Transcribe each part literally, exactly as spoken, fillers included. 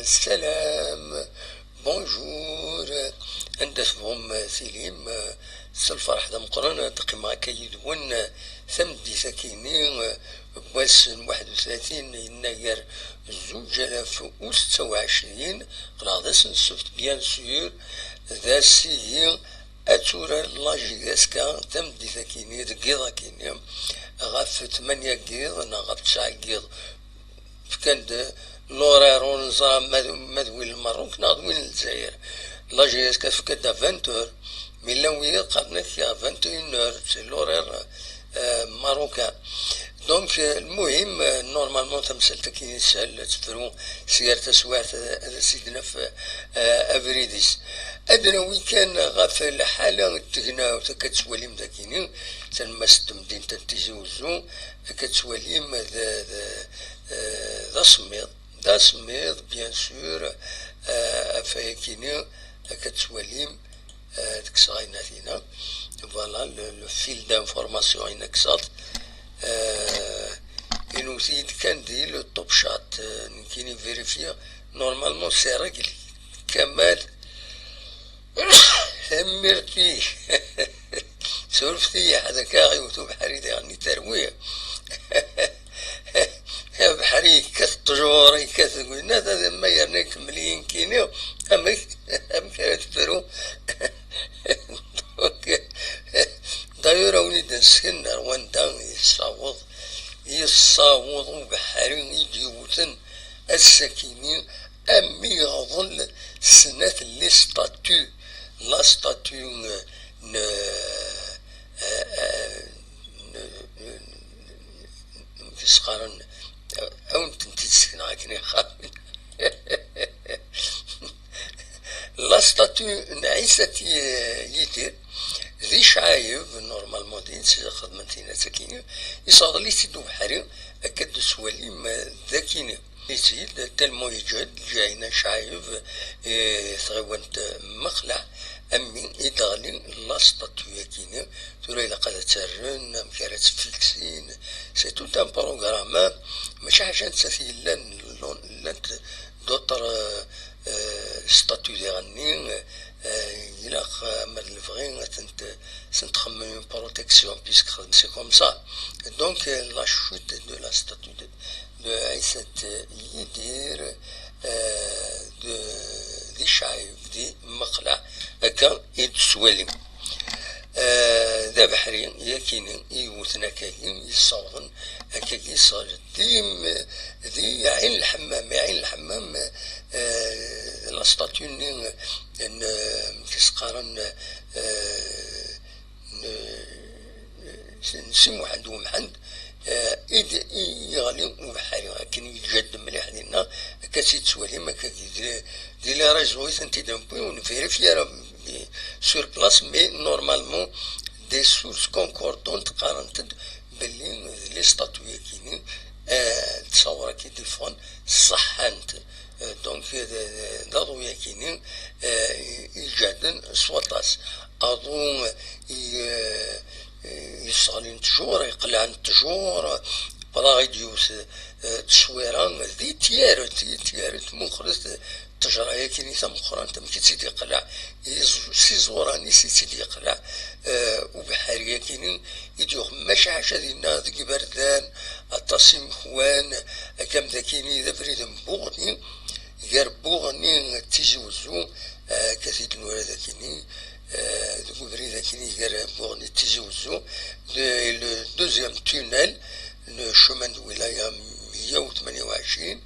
Salam, bonjour, anda tebɣum tilim, s lferḥ d ameqqran ad qqimeɣ akka yid-wen tameddit-akini n wass n waḥed u tlatin yennayer zuǧ alaf u setta u ɛecrin, qqleɣ d ass n ssebt, bien sûr, d ass-ihi ad turar la J S K tameddit-akini deg yiḍ-akini ɣef tmanya n yiḍ neɣ ɣef tesɛa n yiḍ. Fkan-d l'horaire, ur neẓra ma d, ma d win n Lmerruk neɣ d win n Lezzayer. La J S K tefka-d à vingt heures, mais llan wiyaḍ qqaren-ak à vingt et une heures, c'est l'horaire, euh, marocain. Donc, euh, lmuhim, euh, normalement, tamsalt-agi yeshel ad tefru s yir taswiɛt, euh, ad as-id-naf, euh, abrid-is. Ad nawi kan ɣef lḥala n tegnawt, akka tettwalim dagini, talemmast n temdint n Tizi Uzzu, akka tettwalim d, d, euh, d asemmiḍ, d asemmiḍ, bien sûr, euh, ɣef wayakini, akka tettwalim, euh, deg sɣaynatina. Voilà, le, le fil d'information i nekseḍ. Euh, inewwet-iyi-d kan di le top chat, euh, nekkini vérifier. Normalement, c'est réglé. Kamal, tanemmirt-ik. Surfet-iyi, ḥed akka aɣ-iwet ubeḥri diɣen i terwi. Abeḥri yekkat ṭṭjur, yekkat deg winna, ma yerna ikemmel-iyi nekkini, amek, amek ara tefru? Donc, d'ailleurs, a wen-id-nesken ar wanda yessaweḍ, yessaweḍ ubeḥri i d-yewwten ass-akini, am iɣḍel snat les statues, la statue n, n, n, n, n, amek i s-qqaren, a wen-tent-id-sekneɣ akken iqamen. La statue n Ɛisa T-, Yidir, di Cɛayeb, normalement din, s-, xedmen tinat-agi, iseɣḍel-itt-id ubeḥri, akka d-teswalim, eh, d akini. Isid, tellement yeǧhed, lǧayna Cɛayeb, eh, tɣiwant Mexleɛ, am mi i d-teɣli la statue-agi-nni, tura ilaq ad tt-rren, amek ara tt-felksin, c'est tout un programme, mačči ḥaca nettat yellan, llant d'autres, euh, euh, statues diɣenni, euh, ilaq, euh, ma d lebɣi, ad tent-, ad tent-xemmem une protection, puisque c'est comme ça. Donc, euh, la chute de la statue de, de Ɛisa Yidir, euh, de, di Cɛayeb, di Mexleɛ, akka i d-tettwalim. Euh, d abeḥri, yakini, i yewwten akkagi, yessawḍen akkagi, yesseɣli di, di Ɛin Lḥemmam, Ɛin Lḥemmam, euh, la statue-nni n, n, amek i s-qqaren, euh, n, n Si Muḥend Umḥend, eh, i d-, i yeɣli ubeḥri, akken yeǧǧa-d mliḥ dinna, akka tt-id-tettwalim, akka di, di les réseaux i tent-id-newwi, ur nvérifié ara sur place, mais normalement, des sources concordantes qqarent-d belli d les statues-agi-nni, eh, d ttawra-agi d-yeffɣen ṣeḥḥant. Euh, donc, d, d, d aḍu-yagi-nni, euh, i, iǧehden s waṭas. Aḍu, euh, i, euh, yesseɣlin ttjur, iqelɛen ttjur, walaɣ i d-yewwet, euh, tteswira, di tyaret, di tyaret, muqlet ttejra-yagi-nni tameqqrant, amek i tt-id-iqleɛ, iẓ-, s iẓuran-is i tt-id-iqleɛ, euh, ubeḥri-yagi-nni, i d-yuɣ maca ḥaca dinna deg iberdan, aṭas imekwan, akka am dakini d abrid n Buɣni, gar Buɣni d Tizi Wezzu, eh, akka t-id-nura dakini, eh, deg ubrid akini gar Buɣni d Tizi Wezzu, de, le deuxième tunnel, le chemin de wilaya meyya u tmanya u ɛecrin,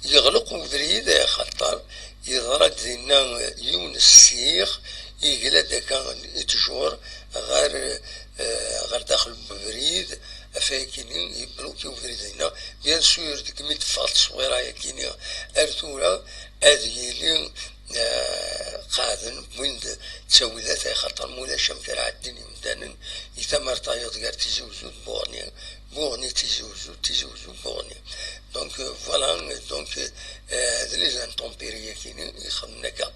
yeɣleq ubrid, eh, axaṭer yeḍra-d dinna yiwen n ssiɣ, yegla-d akka i ttjur ɣer, eh, ɣer daxel n ubrid, afayakini yebluki ubrid-nni. Bien sûr, deg mi d-teffeɣ tteswira-yakini ar tura, ad yili, eh, qeɛden, wwin-d ttawilat, axaṭer ma ulac amek ara ɛeddin yimdanen i tamart tayeḍ gar Tizi Wezzu d Buɣni, Buɣni Tizi Wezzu, Tizi Wezzu Buɣni. Donc, euh, voilà, donc, euh, d les intempéries-yakini i xedmen akka.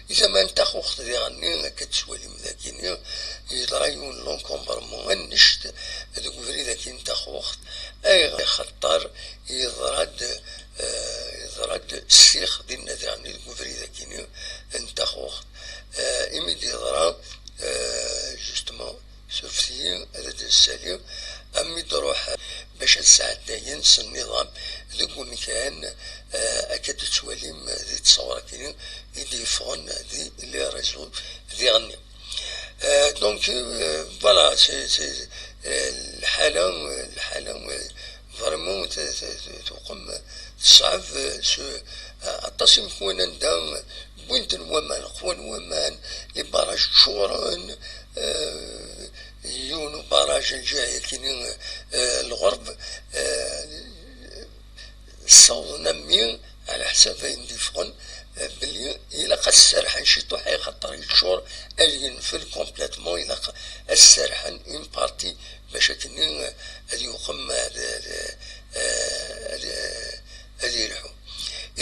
I tama n Taxuxt diɣenni, akka ttwalim dakini, yeḍra yiwen n l'encombrement annect deg ubrid-agi n Taxuxt, ayɣer? Axaṭer yeḍra-d, euh, yeḍra Ad ssix dinna daɣen deg ubrid akini n taxuxt, eh, imi d-yeḍra, eh, justement, surfet-iyi ad d-nessali, am mi d-ruḥ bac ad sɛeddayen s nniḍam deg umkan, eh, akka d-tettwalim di ttṣawra akini i d-yeffɣen di les réseaux diɣenni. Euh, donc, euh, voilà, c'est, c'est, euh, lḥala, lḥala, euh, vraiment, t-, t-, t-, tuqem, teṣɛeb, euh, s, euh, aṭas imekwan anda, euh, wwin-ten waman, qwan waman, les barrages ččuren, euh, yiwen ubarraj lǧiha yakini, euh, lɣerb, euh, ssawḍen a mmi, ɛla ḥsab ayen d-yeffɣen, eh, belli ilaq ad sserḥen ciṭuḥ, axaṭer yeččur ad yenfel complètement, ilaq ad sserḥen une partie bac akkenni, eh, ad yuqem, ad, ad, eh, ad, eh, ad yelḥu.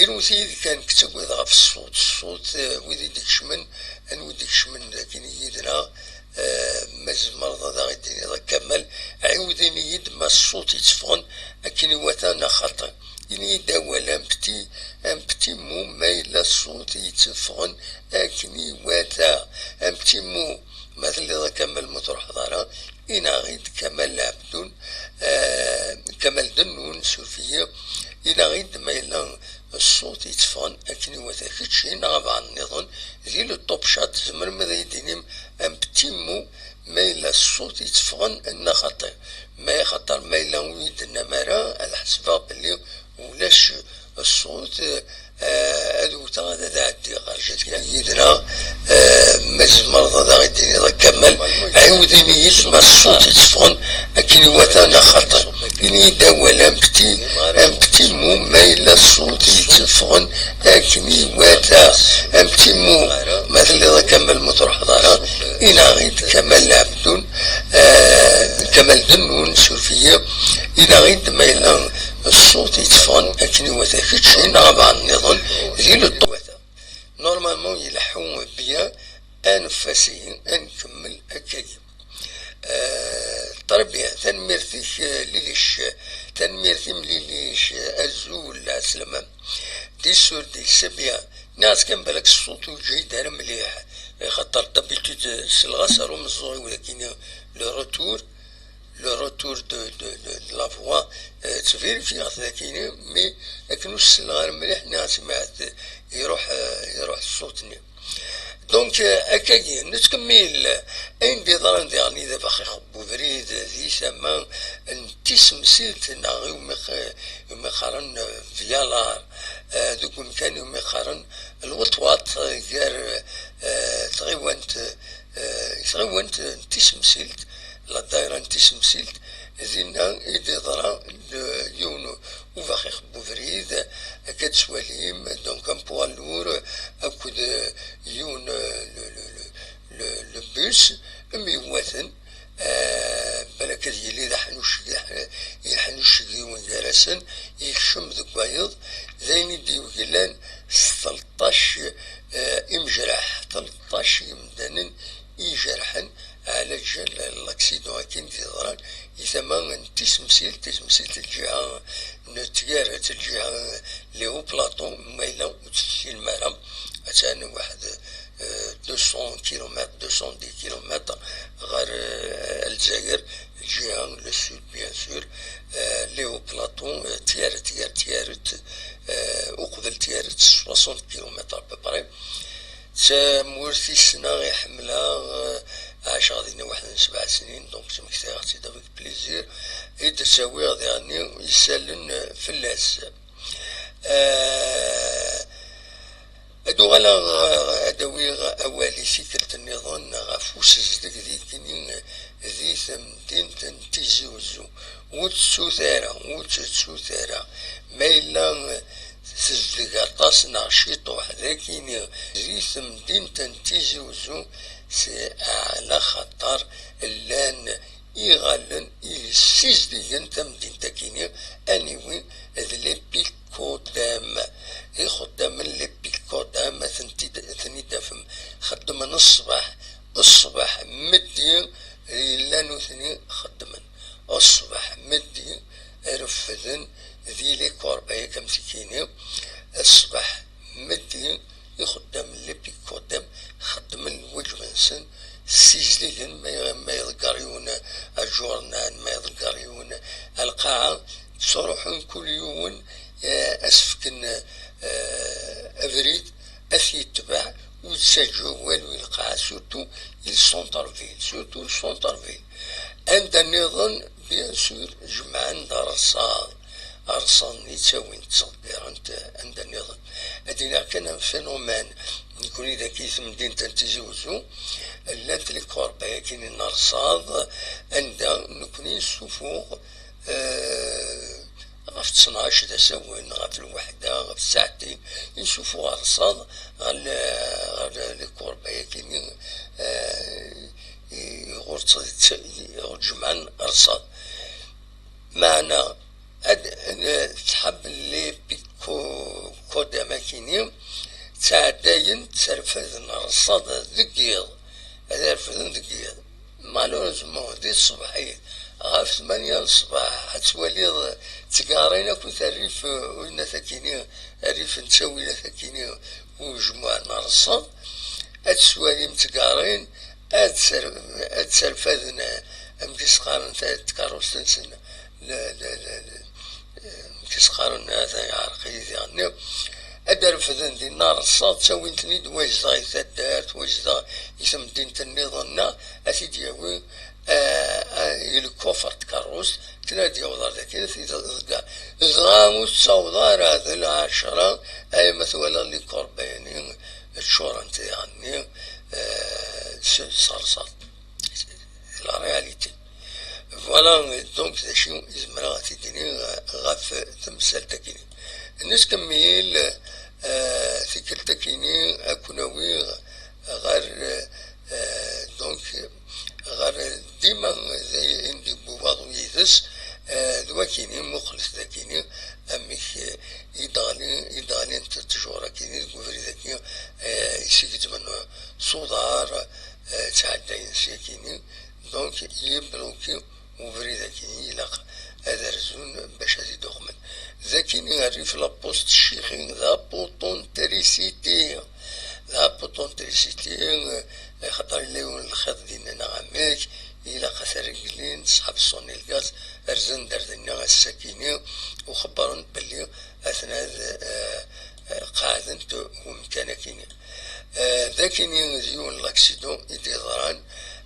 Irwet-iyi-d kan, ttaggadeɣ ɣef ṣṣut, ṣṣut, eh, wid i d-ikecmen, anwa i d-ikecmen dakin yid-neɣ, eh, ma tzemreḍ ad aɣ-d-tiniḍ a Kamal, ɛiwed ini-yi-d ma ṣṣut yetteffɣen akken iwata neɣ xaṭi. Ini-yi-d awal, un petit, un petit mot, ma yella ṣṣut yetteffɣen akken iwata. Un petit mot, ma telliḍ a Kamal ma truḥeḍ ara, inaɣ-id Kamal Ɛebdun, eh, Kamal Dennun, suref-iyi, inaɣ-id ma yella ṣṣut yetteffɣen akken iwata. Kečč neɣ abɛaḍ nniḍen, di le top chat, tzemrem ad yi-d-tinim un petit mot, ma yella ṣṣut yetteffɣen neɣ xaṭi. Ma axaṭer ma yella ur yi-d-tennam ara, ad ḥesbeɣ belli ulac ṣṣut, eh, ad wteɣ ad, ad ɛeddiɣ ɣer jadya yid-neɣ, eh, ma tzemreḍ ad aɣ-d-tiniḍ a Kamal, ɛiwed ini-yi-d ma ṣṣut yetteffɣen akken iwata neɣ xaṭi. Ini-yi-d awal, un petit, un petit mot, ma yella ṣṣut yetteffɣen akken iwata. Un petit mot, ma telliḍ a Kamal ma truḥeḍ ara, inaɣ-id Kamal Ɛebdun, eh, Kamal Dennun, suref-iyi, inaɣ-id ma yella ṣṣut yetteffɣen akken iwata. Kečč neɣ abɛaḍ nniḍen di le top. Normalement ileḥḥu bien, anef-as ihi, ad nkemmel akkagi. Eh, très bien, tanemmirt-ik, eh, Lilic, tanemmirt-im Lilic, eh, azul, ɛeslama. Di surdi, c'est bien. Nniɣ-as kan balak ṣṣut ur yeǧǧi-d ara mliḥ, axaṭer d'habitude, eh, selleɣ-as ar umeẓẓuɣ-iw dagini, le retour, le retour de, de, de, de la voix, eh, ttverifyiɣ-t dagini, mais akken ur s-selleɣ ara mliḥ, nniɣ-as imaɛad, eh, iruḥ, eh, iruḥ ṣṣut-nni. Donc, eh, akkagi, nettkemmil ayen d-yeḍran diɣen i Daba Xixu n Ubrid di tama n tisemsilt neɣ iwumi q-, iwumi qqaren, eh, Vialar, eh, deg umkan iwumi qqaren Lweṭwaṭ, eh, gar, eh, tɣiwant, eh, tɣiwant n tisemsilt, la daira n tisemsilt, dinna i d-yeḍra, eh, yiwen ubaxix n ubrid, akka d-twalim, donc un poids lourd akked, euh, yiwen, euh, le, le, le, le, le bus, myewwaten, euh, balak ad yili d aḥnucceg, yeḥnucceg yiwen gar-asen, yekcem deg wayeḍ, d ayen i d-yuglan s tleṭṭac, euh, imejraḥ, tleṭṭac yemdanen i ijerḥen, ɛla ǧal l'accident akin d-yeḍran i tama n tisemsilt, tisemsilt lǧiha n tyaret, lǧiha les hauts plateaux, ma yella ur tt-tessinem ara, attan waḥed, euh, deux cents kilomètres, deux cent dix kilomètres ɣer, euh, Lezzayer, lǧiha le sud, bien sûr, euh, les hauts plateaux, euh, tyaret, gar tyaret, euh, uqbel tyaret, soixante kilomètres à peu près. D tamurt i ssneɣ, i ḥemmleɣ, eh, ɛaceɣ dinna waḥed n sebɛa snin, donc ttmektayeɣ-tt-id avec plaisir, i d-ttawiɣ diɣenni isallen, eh, fell-as. Eh, ad uɣaleɣ, eh, ad awiɣ awal i tikkelt nniḍen ɣef usezdeg dikni, eh, di temdint n Tizi Uzzu. Ur tettut ara, ur tettut ara. Ma yella tezdeg aṭas neɣ ciṭuḥ dagini di temdint n Tizi Uzzu, c'est ɛla xaṭer llan iɣallen i yessizdigen tamdint-agini, aniwi d les picodames. Ixeddamen les picodames, ad ten-id-, ad ten-id-tafem xeddmen ṣṣbeḥ, ṣṣbeḥ meddi yella nutni xeddmen. Ṣṣbeḥ meddi refden di les corbeilles, akka am tikini, ḥun kul yiwen, eh, ad s-fken, eh, abrid, ad t-yetbeɛ, ur ttaǧǧa awal ur ilqaɛ, surtout le centre-ville, surtout le centre-ville. Anda nniḍen, bien sûr, jemɛen-d arṣaḍ, arṣaḍ-nni ttawin-t, ttḍebbiren-t anda nniḍen. Ad d-iniɣ kan un phénomène, nekkni dagi i temdint n Tizi Uzzu, llant les corbeilles-agi n rṣaḍ, anda nekkni nessufuɣ, eh, ɣef ttnac d asawen, ɣef lweḥda, ɣef tsaɛtin, i nessufuɣ rṣaḍ ɣer le-, ɣer les corbeilles-agi, eh, i ɣur tt-, tt-, ɣur ǧemɛen rṣaḍ. Meɛna, ad, ad tḥab les picots-agi-ni, ttɛeddayen, tterfaden rṣaḍ deg yiḍ, ad refden deg yiḍ. Malheureusement, di tṣebḥit, ɣef tmanya n ṣṣbeḥ, ad twaliḍ ttgarin akked rrif, eh, winnat-agi-ni, rrif n ttawilat-agi-ni, ujmuɛ n rṣaḍ, ad twalim ttgarin, ad ser-, ad serfaden, eh, amek i s-qqaren, ta-, tkeṛṛust-nsen, le, le, le, le, eh, amek i s-qqaren, atan yeɛreq-iyi diɣenni, ad refden dinna rṣaḍ, ttawin-ten-id wajdeɣ i taddart, wajdeɣ i temdint nniḍen-nneɣ, ad t-id-yawi, eh, eh, i lkufr n tkeṛṛust, akken ad d-yaweḍ ar daki, ad t-id-iḍegger. Dɣa ur tettaweḍ ara d lɛecṛa, ay ma twalaḍ les corbeilles-nni ččurent diɣenni, eh, s, s rṣaḍ. C'est la réalité. Voilà, donc, d acu i zemreɣ ad t-id-iniɣ ɣef temsalt-agi-ni. Nettkemmil, eh, tikkelt-agi-ni ad ken-awiɣ ɣer, eh, donc, ɣer dima d ayen d-yewwi waḍu yid-s, eh, d wakini, muqlet dagini, amek, eh, i d-ɣli-, i d-ɣlint ttjur-agi deg ubrid-agi, eh, i s-igezzmen s uḍar, eh, ttɛeddayen syagini. Donc, yebluki ubrid-agi, ilaq ad rzun bac ad t-id-uqmen. Dakini rrif la poste Ccixi d apuṭu n trisiti. D apuṭu n trisiti, eh, axaṭer yella yiwen n lxiḍ dinna neɣ amek, ilaq ad t-reglin ṣṣḥab ṣṣuni lgaz, rzan-d ar dinna ass-akini, u xebbren belli atna ad, eh, eh, qeɛdent umkan-akini. Eh, d akini d yiwen n l'accident i d-yeḍran,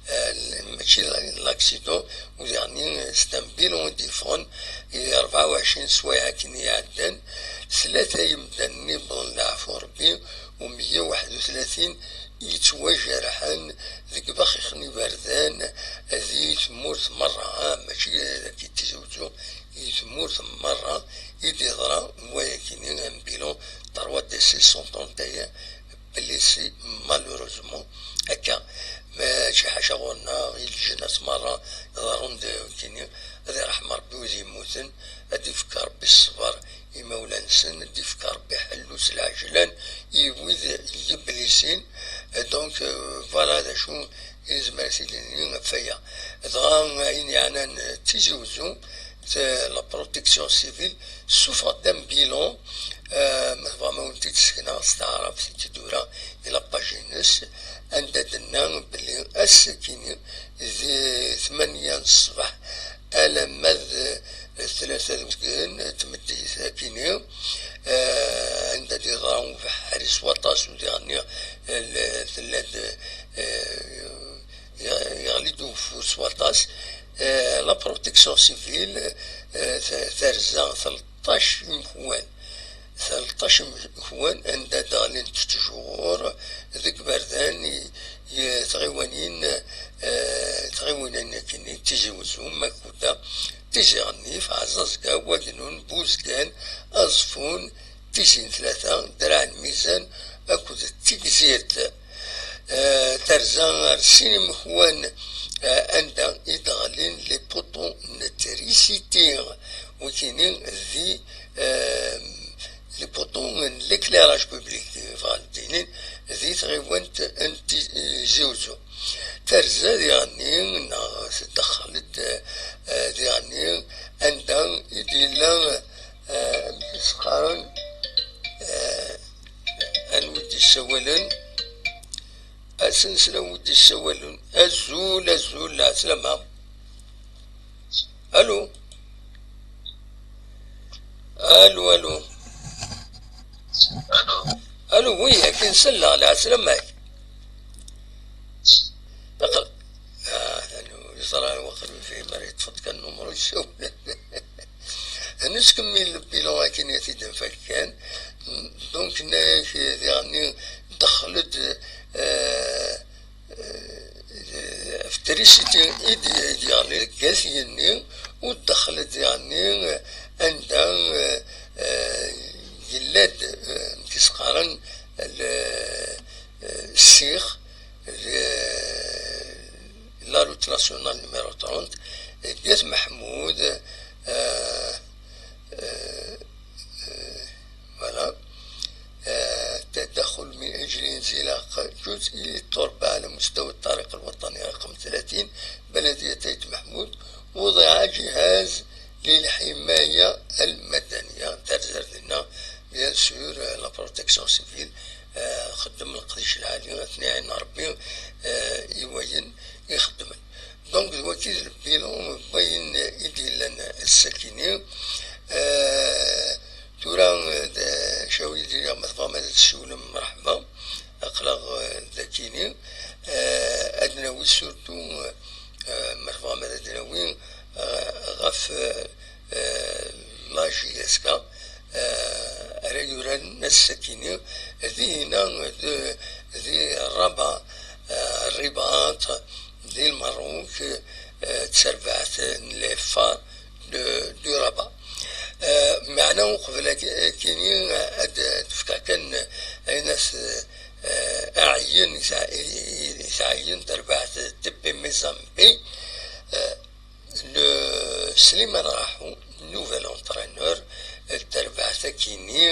eh, l-, mačči d l'accident, u diɣenni c'est un bilan i d-yeffɣen i rebɛa u ɛecrin sswayeɛ akken i iɛeddan, tlata yemdanen i wwḍen leɛfu n Rebbi, u meyya u waḥed u tlatin yettwajerḥen deg ibaxixen iberdan di tmurt merra, ah, mačči dagi Tizi Uzzu, di tmurt merra i d-yeḍra wayakini, un bilan trois décès sont enregistrés, belli c'est malheureusement akka. Mačči ḥaca ɣur-neɣ, i leǧnas merra ḍerrun-d wayakini, ad irḥem Rebbi wid yemmuten, ad d-ifk Rebbi ṣṣber imawlan-nsen, ad d-ifk Rebbi ḥellu s lɛejlan i wid yeblisin. Donc, euh, voilà d acu i nezmer ad t-id-nini ɣef waya. Dɣa ayen yeɛnan Tizi Uzzu, t-, la protection civile, ssufeɣ-d un bilan, euh, ma tebɣam ad wen-t-id-sekneɣ s taɛrabt i d-tura i la page-ines, anda d-tenna belli ass-akini di tmanya n ṣṣbeḥ alamma d, eh, tlata d uzgen, eh, tmeddit akini, eh, anda d-yeḍra ubeḥri s waṭas, u diɣenni, eh, l-, tella-d, eh, ye-, yeɣli-d ugeffur s waṭas. Eh, la protection civile, eh, t-, terza tleṭṭac imekwan. Tleṭṭac imekwan anda d-ɣlint ttjur deg iberdan i, i tɣiwanin, eh, tɣiwanin akkenni, Tizi Uzzu, Makuda, Tizi Ɣennif, Ɛeẓẓazga, Wagnun, Buzgan, Aẓeffun, Tizi n Tlata, Draɛ n Mizan akked Tigzirt. Eh, terza ar sin imekwan, eh, anda i d-ɣlin les poteaux n trisiti, wikini di, eh, les poteaux n l'éclairage public, bɣan d-inin, di tɣiwant n Tizi Uzzu. Terza diɣenni, neɣ teddaxel-d, eh, diɣenni, anda i d-yella, eh, amek i s-qqaren, eh, anwa i d-yessawalen? Asenslaw i d-yessawalen. Azul, azul, lɛeslama. Alo? Allô, allô. Allô, oui, akken selleɣ, lɛeslama-k. Aql-, ah, anu, yeẓra waqil ur yefhim ara, yeṭṭef-d kan numru yessawel. Ad nettkemmil le bilan akken i t-id-nfak kan. Donc, nna-yak diɣenni dexxel-d, eh, eh, ɣef trisiti i d-, i d-yeɣli deg at-yenni, u dexxel-d diɣenni anda, eh, eh, yella-d, eh, amek i s-qqaren, le, eh, ssix, le, la route nationale numéro trente, deg At Meḥmud, eh, eh, eh, voilà. آه، التدخل من أجل انزلاق جزئي للتربة على مستوى الطريق الوطني رقم ثلاثين، بلدية آيت محمود، وضع جهاز للحماية المدنية، تاع الزردنة، bien sûr، آه، la protection civile، آه، خدم القديش العالي، اثنين ربي، آه، يوين يخدم. Donc, d wagi d lbilan n wayen i d-yellan ass-akini. Eh, tura, eh, d, cawil diri, ma tebɣam ad tessiwlem, merḥba. Aql-aɣ, eh, d akini. Eh, ad nawi surtout, eh, ma tebɣam ad nawi, eh, ɣef, eh, eh, la J S K, eh, ara yuraren ass-akini, dihina d, di Rabat, eh, Ribat, di Lmerruk, eh, d tarbaɛt n les Phares de, du Rabat. Eh, meɛna uqbel ak-, akini, eh, ad d-fkeɣ kan ayen as, eh, aɛeyyen i tɛ-, i, i, i tɛeyyen terbaɛt T P Mezambi, eh, Le Slimane Rahou, nouvel entraîneur, euh, terbaɛt akini,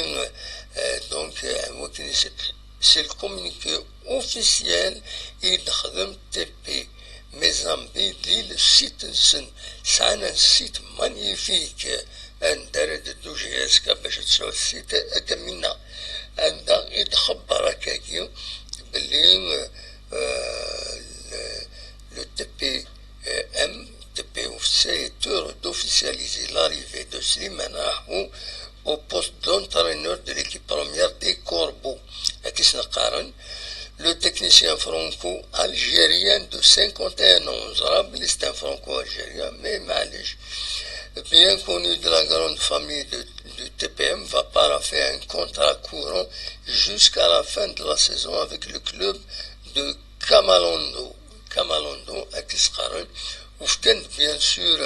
euh, donc, euh, c'est, c'est le communiqué officiel i d-texdem T P Mezambi di le site-nsen. Sɛan un site magnifique, euh, anda ara d-teddu J S K bac ad tesɛu site akka minna. Anda i d-xebber akkagi belli, euh, euh, le, le T P M, T P O F C, est heureux d'officialiser l'arrivée de Slimane Rahou au poste d'entraîneur de l'équipe première des Corbeaux. Akken i s-neqqaren, le technicien franco-algérien de cinquante et un ans, ẓra belli c'est un franco-algérien, mais معليش, bien connu de la grande famille de, du T P M, va paraphrer un contrat courant jusqu'à la fin de la saison avec le club de Kamalondo. Kamalondo, akken i s-qqaren, u fkan-d, bien sûr,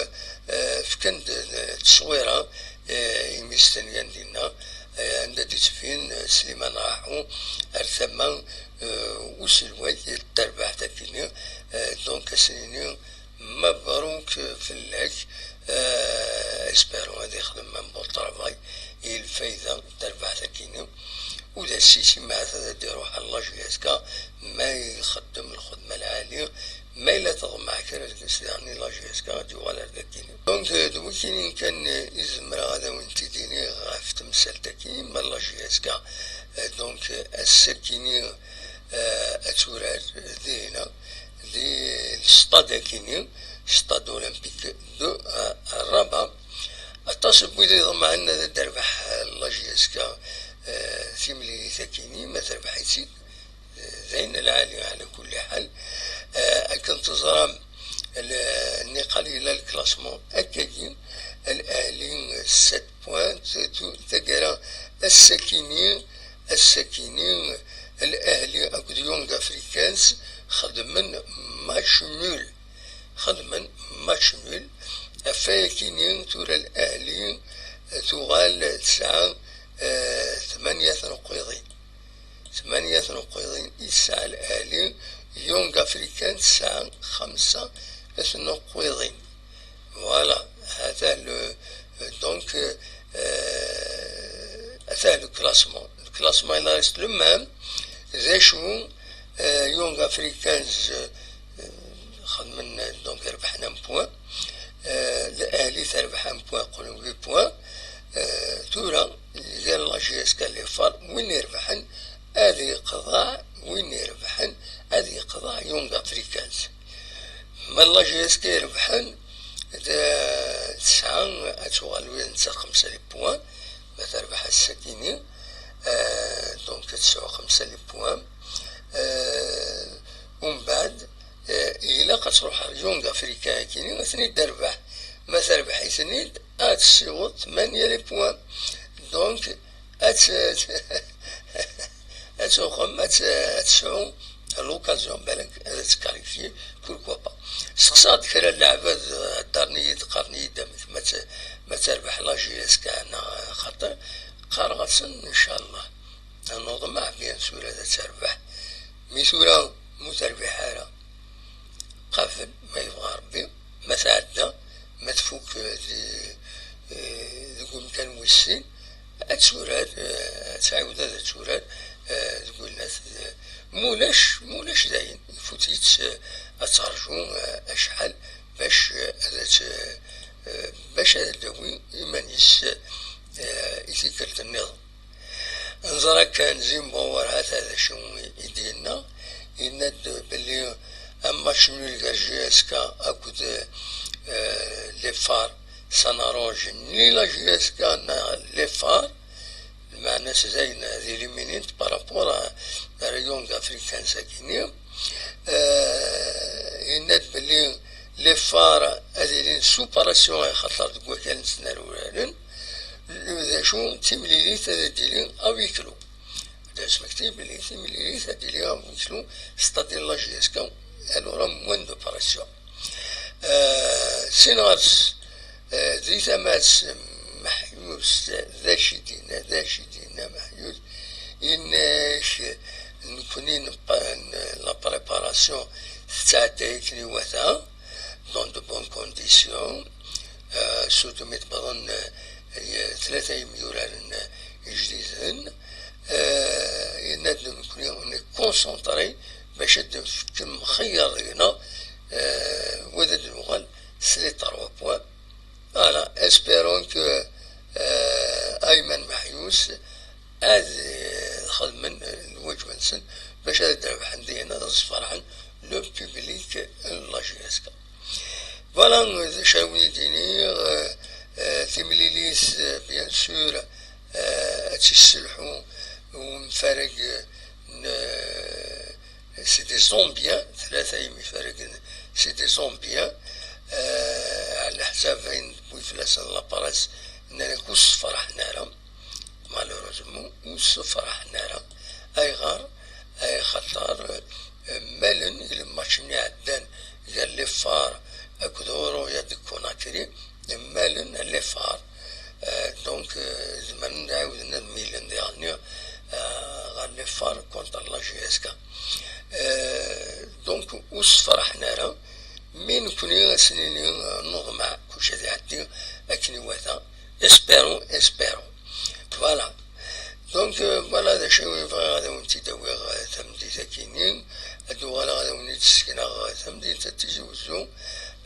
euh, fkan-d, euh, tteswira, euh, imi stenyan dinna, euh, anda d-yettbin, euh, Slimane Rahou ar tama, euh, uselway n terbaɛt akini, euh, donc, ad s-nini, مبروك فلاك. آه، espérons ad ixdem un bon travail i lfayda n terbaɛt akini. U d assis, imeɛt ad d-iruḥ ɣer la J S K, ma ixeddem lxedma lɛali, ma yella teḍmeɛ kra deg-s, daɣen la J S K ad yuɣal ar dakini. Donc, euh, d wakini kan, euh, i zemreɣ ad awen-t-id-iniɣ ɣef temsalt-agi, ma la J S K, euh, donc, euh, ass-akini, euh, ad turar, euh, dihina, di lestad akini, Stade Olympique de, euh, Rabat. Aṭas n wid iḍemɛen ad d-terbeḥ, euh, la J S K, euh, timlilit akini, ma terbeḥ-itt-id, euh, d ayen lɛali ɛla kulli ḥal. Euh, akken teẓram, le, niqal yella le classement akkagi, Al Ahli, euh, sept points, c'est tout, taggara ass-akini, ass-akini, Al Ahli akked Young Africans xedmen match nul. Xedmen match nul. Ɣef wayakini tura Al Ahli tuɣal tesɛa, eh, tmanya tneqqiḍin. Tmanya tneqqiḍin i tesɛa Al Ahli, Young Africans tesɛa xemsa tneqqiḍin. Voilà, هذا le, donc, euh, هذا le classement. Le classement, il reste le même. D acu, euh, Young Africans, euh, xedmen, donc, rebḥen un point. Euh, L'Ahli terbeḥ un point, qqlen huit points. Euh, tura, gar la J S K, les Phares, win irebḥen ad yeqḍeɛ, win irebḥen ad yeqḍeɛ Young Africans. Ma la J S K irebḥen, d, tesɛa ad tuɣal wid netta xemsa les points, ass-agi-nni. Euh, donc ad tesɛu xemsa les points. Euh, umbeɛd, euh, ilaq ad truḥ ar Young Africa-agi-nni ad ten-id-terbeḥ. Ma terbeḥ-iten-id, ad tessiweḍ tmanya les points. Donc ad tt-, ad tuɣem ad tt-, ad tesɛu l'occasion, balak ad tt-qualifier, pourquoi pas. Seqsaɣ-d kra n leɛbad, heddren-iyi-d, qqaren-iyi-d amek ma tt-, ma terbeḥ la J S K neɣ xaṭi. Qqareɣ-asen incallah, ad nuḍmeɛ bien sûr ad terbeḥ. Mi tura mu terbiḥ ara, qabel ma yebɣa Rebbi, ma tɛedda, ma tfuk, eh, di, eh, deg umkan wis sin, ad turar, eh, ad tɛiwed ad turar, eh, deg winnat, eh, mulac, mulac dayen, ifut-itt, eh, ad terju, eh, acḥal bac, eh, ad tt-, eh, bac ad d-tawi iman-is, eh, i tikkelt nniḍen. Nẓer akka Zimbo, war hata d acu i d-yenna. Yenna-d belli amatch nul gar J S K akked, eh, les Phares, ça n'arrange ni la J S K ni les Phares. Lmeɛna-s dayen ad éliminint par rapport à, à Young Africans-agi-nni. Eh, yenna-d belli les Phares ad ilin sous pression, axaṭer deg wakal-nsen ara uraren. D acu, d timlilit ad d-tili à huis clos. Ad d-nesmekti belli timlilit ad d-tili à huis clos, c'est-à-dire la J S K, elle aura moins de pression. Eh, sin ɣer-s, eh, di tama-s, Meḥyus, d acu i d-yenna, d acu i d-yenna Meḥyus? Yenna-ak, nekni npa-, n-, la préparation tettɛedday akken iwata, dans de bonnes conditions, eh, surtout mi d-wwḍen, eh, tlata yimyuraren, eh, ijdiden. Eh, yenna-d nekni on est concentré bac ad d-nefk mxeyyer deg-neɣ, eh, wa ad d-nuɣal s les trois points. Voilà, espérons que, eh, Ayman Meḥyus ad, eh, xedmen, eh, lwaǧeb-nsen bac ad d-rebḥen dihin, ad sferḥen le public n la J S K. Voilà, eh, d acu ara wen-d-iniɣ, eh, eh, timlilit, eh, bien sûr, eh, ad tt-isselḥu umfarag, eh, n, eh, c'est des Zambiens, tlata yimifargen, c'est des Zambiens. Eh, ɛla ḥsab ayen tewwi fell-asen la presse, nnan-ak ur ssefraḥen ara. Malheureusement, ur ssefraḥen ara. Ayɣer? Axaṭer, eh, mmalen i lmatch-nni iɛeddan gar les Phares akked Oroya de Conakry, mmalen les Phares. Eh, donc, eh, zemren ad ɛiwden ad milen diɣenni, eh, ɣer les Phares contre la J S K. Eh, donc, ur ssefraḥen ara, mi nekni ad sen-nini, eh, nuḍmeɛ, kullec ad iɛeddi akken iwata. Espérons, espérons. Voilà. Donc, euh, voilà d acu i bɣiɣ ad awen-tt-id-awiɣ, euh, tameddit-agi-nni. Ad uɣaleɣ ad awen-id-ssekneɣ, euh, tamdint n Tizi Wezzu.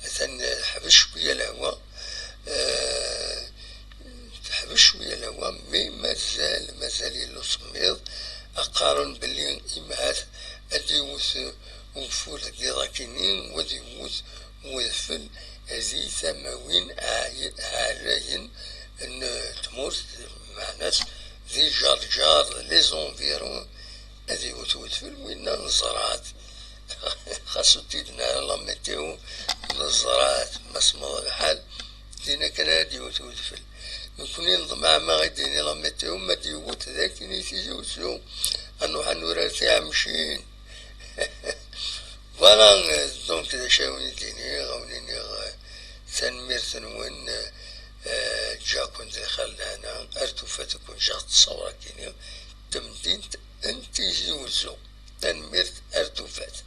Atan, euh, teḥbes cwiya lehwa. Euh, teḥbes cwiya lehwa, mais mazal, mazal yella usemmiḍ. Qqaren belli imhat ad d-iwet, euh, ugeffur deg yiḍ-agi-nni, u ad iwet wedfel di tamawin ɛay-, ɛlayen n tmurt, meɛna-s di Ǧerǧer, les environs, ad iwet wedfel, winna neẓra-t. Xas ur t-id-nara la météo, neẓra-t, ma semmeḍ lḥal, dinna kan ara d-iwet wedfel. Nekni neḍmeɛ ma ɣ-id-ini la météo, ma d-iwet d akken i Tizi Wezzu, ad nruḥ ad nurar tiɛemcin. Voilà, euh, donc d acu ara wen-id-iniɣ, ad wen-iniɣ, euh, tanemmirt-nwen, euh, euh, ǧǧiɣ-ken di lxir lehna, ar tufat ad ken-ǧǧeɣ d ṣṣawra-kini, tamdint n Tizi Wezzu. Tanemmirt, ar tufat.